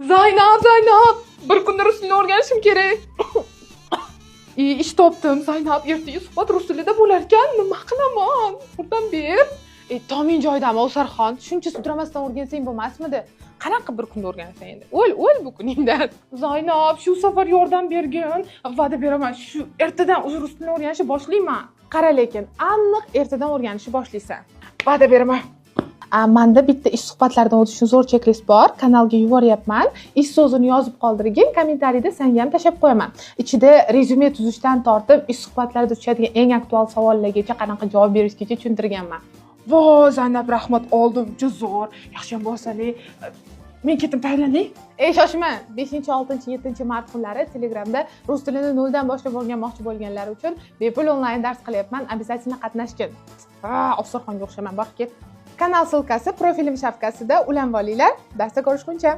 Zaynab, Zaynab, bir kunda rus tilini o'rganishim kerak. Ish topdim, Zaynab, ertaga suhbat rus tilida bo'lar ekan, nima qilaman? Yordam ber. Toming joyidami, Ovsarxon? Shuncha sudramasdan o'rgansang bo'lmasmidi? Qanaqa bir kunda o'rganasan endi? O'l, o'l bu kuningdan. Zaynab, shu safar yordam bergin. Va'da beraman, shu ertadan o'zi rus tilini o'rganishni boshlayman. Qara lekin, aniq ertadan o'rganishni boshlaysan. Va'da beraman. Manda bitta ish suhbatlaridan o'tish uchun zo'r checklist bor. Kanalga yuboryapman. Ish so'zini yozib qoldirgin, kommentariyda senga ham tashlab qo'yaman. Ichida rezyume tuzishdan tortib, ish suhbatlarida tushadigan eng aktual savollargacha qanaqa javob berishgacha tushuntirganman. Vo, Zaynab, rahmat, oldim, juda zo'r. Yaxshi ham bo'lsalik. Men ketdim, tayyorlaning. Ey, shoshma. 5, 6, 7 mart kunlari Telegramda rus tilini noldan boshlab o'rganmoqchi bo'lganlar uchun bepul onlayn dars qilyapman. Обязательно qatnashgin. Ovsarxonga o'xshaman, bor ket. Kanal ссылка si profilim шапка sida ulanib olinglar. Darsda ko'rishguncha.